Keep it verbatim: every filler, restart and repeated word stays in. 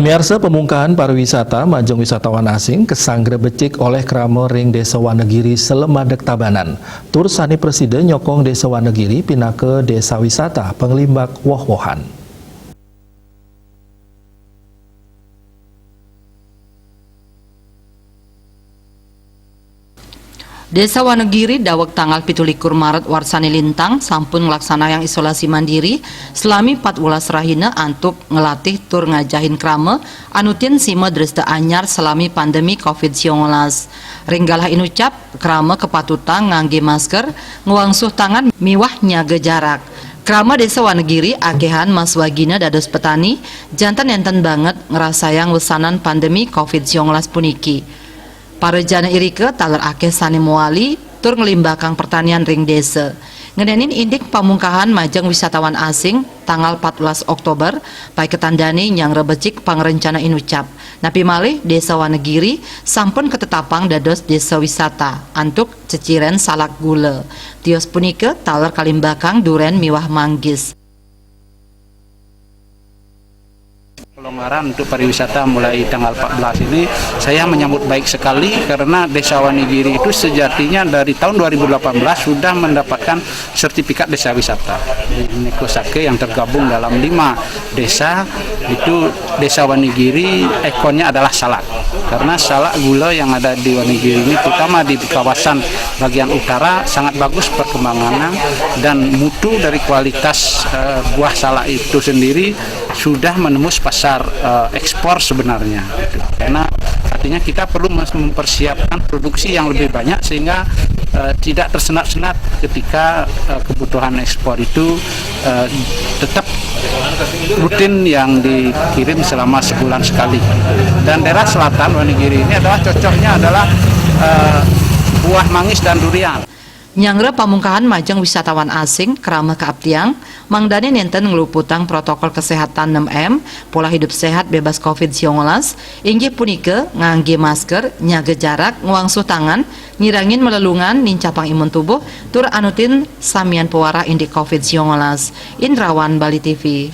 Pamiarsa, pamungkahan pariwisata majeng wisatawan asing kasanggrebecik oleh krama ring Désa Wanagiri salemadeg Tabanan. Tur sané prasida nyokong Désa Wanagiri pinaka désa wisata panglimbak woh-wohan. Désa Wanagiri daweg tanggal pitu likur Maret warsané lintang sampun nglaksanayang isolasi mandiri salami patbelas rahina antuk nglatih tur ngajahin krama anutin sima dresta anyar salami pandemi covid siangolas. Ring galah inucap, krama kapatutang nganggé masker, ngwangsuh tangan miwah nyaga jarak. Krama Désa Wanagiri akéhan maswagina dados petani, janten nénten banget ngrasayang wesanan pandemi covid siangolas puniki. Para jana irika taler akéh sané mawali tur nglimbakang pertanian ring désa. Ngenénin indik pamungkahan majeng wisatawan asing tanggal patbelas Oktober, paiketan dané nyanggra becik pangrencana inucap. Napi malih, Désa Wanagiri sampun katetapang dados désa wisata antuk ceciren salak gula. Tios punika taler kalimbakang durén miwah manggis. Pelonggaran untuk pariwisata mulai tanggal empat belas ini saya menyambut baik sekali karena Desa Wanigiri itu sejatinya dari tahun dua ribu delapan belas sudah mendapatkan sertifikat desa wisata. Nikosake yang tergabung dalam lima desa itu Desa Wanigiri ikonnya adalah salak. Karena salak gula yang ada di Wanigiri ini terutama di kawasan bagian utara sangat bagus perkembangannya dan mutu dari kualitas eh, buah salak itu sendiri sudah menembus pasar eh, ekspor sebenarnya. Karena artinya kita perlu mempersiapkan produksi yang lebih banyak sehingga eh, tidak tersendat-sendat ketika eh, kebutuhan ekspor itu eh, tetap rutin yang dikirim selama sebulan sekali. Dan daerah selatan Wanigiri ini adalah cocoknya adalah eh, buah manggis dan durian. Nyanggra pamungkahan majeng wisatawan asing krama kaaptiang, mangdané nénten ngluputang protokol kesehatan enam M, pola hidup sehat bebas covid siangolas, inggih punika nganggé masker, nyaga jarak, ngwangsuh tangan, ngirangin malelungan, nincapang imun tubuh, tur anutin samian pawarah indik covid siangolas. Indrawan, Bali T V.